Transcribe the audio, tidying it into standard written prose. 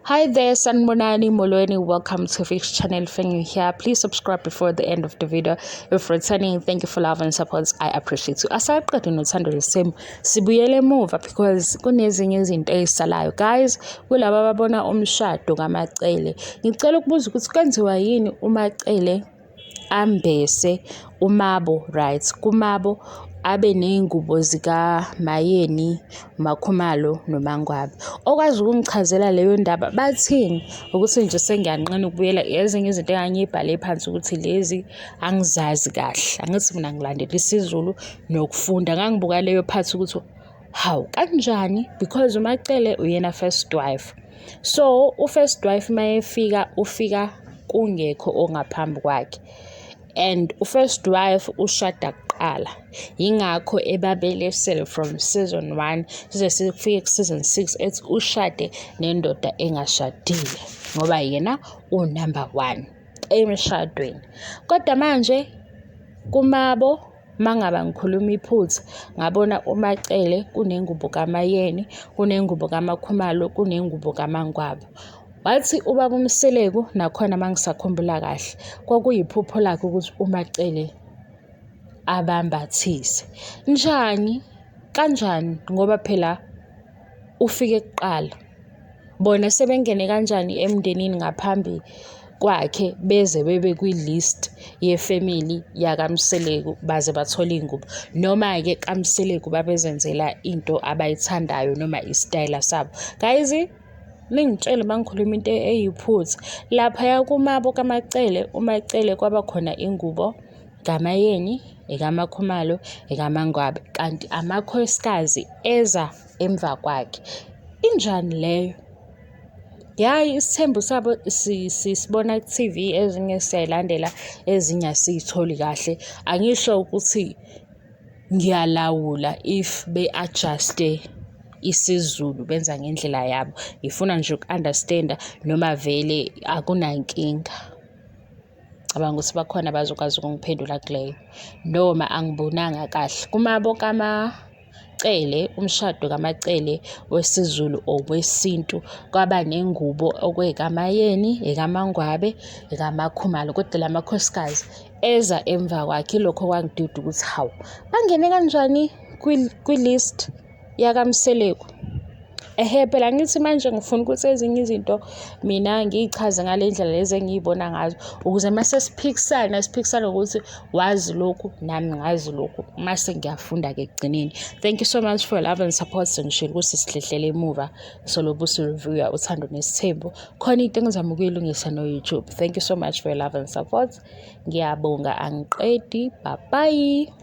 Hi there, Sanibonani Molweni. Welcome to Fish Channel. If you're here, please subscribe before the end of the video. If returning, thank you for love and support. I appreciate you. Asaqede noThando Nesithembu. Sibuyele emuva because kunezinye izinto ey'salayo. Guys, kulaba ababona umshado kaMacele. Ngicela ukubuza ukuthi kwenziwa yini uMacele ambese uMabo, right? Kumabo abe ney'ngubo zikaMayeni, uMakhumalo noMangwabe. Okwazi ukungichazela leyo ndaba bathini? Ukuthi nje sengiyanqena ukubuyela ezinye izinto engangiyibhale phansi ukuthi lezi angizazi kahle. Angithi mina ngilandela isiZulu nokufunda. Ngangibuka leyo part ukuthi hawu kanjani? Because uMacele uyena first wife. So u-first wife mayefika ufika kungekho ongaphambi kwakhe. And u-first wife ushada kuqala. Yingakho ebabelesele from season 1 size sifike ku-season 6 ethi ushade nendoda engashadile ngoba yena u-number 1 emshadweni. Kodwa manje kumabo mangaba ngikhuluma iphutha ngabona uMacele kunengubo kaMayeni, kunengubo kaMakhumalo, kunengubo kaMangwabe. Wathi ubaba uMseleku nakhona mangisakhumbula kahle kwakuyiphupho lakhe ukuthi uMacele abambathise. Njani? Kanjani? Ngoba phela ufike kuqala. Bona sebengene kanjani emndenini ngaphambi kwakhe beze bebe kwi-list yefemili yakaMseleku baze bathole iy'ngubo. Noma-ke kaMseleku babezenzela into abayithandayo noma isitayela sabo. Guys, ningitshele uma ngikhuluma into eyiphutha. Laphaya kumabo kaMacele, uMacele kwaba khona ingubo kaMayeni, ekaMakhumalo, ekaMangwabe, kanti amakhosikazi eza emva kwakhe. Injani leyo? Yayi isithembu sabo sisibona ku-TV, ezinye siyayilandela, ezinye asiy'tholi kahle. Angisho ukuthi ngiyalawula if be-adjust-e isiZulu benza ngendlela yabo. Ngifuna nje uku-understand-a noma vele akunankinga. Cabanga ukuthi bakhona abazokwazi ukungiphendula kuleyo. Noma angibonanga kahle. Kumabo kaMacele, umshado kaMacele wesiZulu or wesintu kwaba nengubo okuyekaMayeni, ekaMangwabe, ekamaKhumalo. Kodwa la makhosikazi eza emva kwakhe. Ilokho okwangidida ukuthi hawu, bangene kanjani kwi-list yakaMseleku? Ehhe phela ngithi manje ngifuna ukuthi ezinye izinto mina ngiy'chaze ngale ndlela lezi engiy'bona ngazo ukuze mase siphikisana siphikisane ngokuthi wazi lokhu nami ngazi lokhu mase ngiyafunda-ke ekugcineni. Thank you so much for your love and support. Sengishilo ukuthi sihlehlele emuva solobu si-review-a Uthando Nesithembu. Khona into engizama ukuyilungisa no-YouTube. Thank you so much for your love and support. Ngiyabonga angiqedi. Bye bye.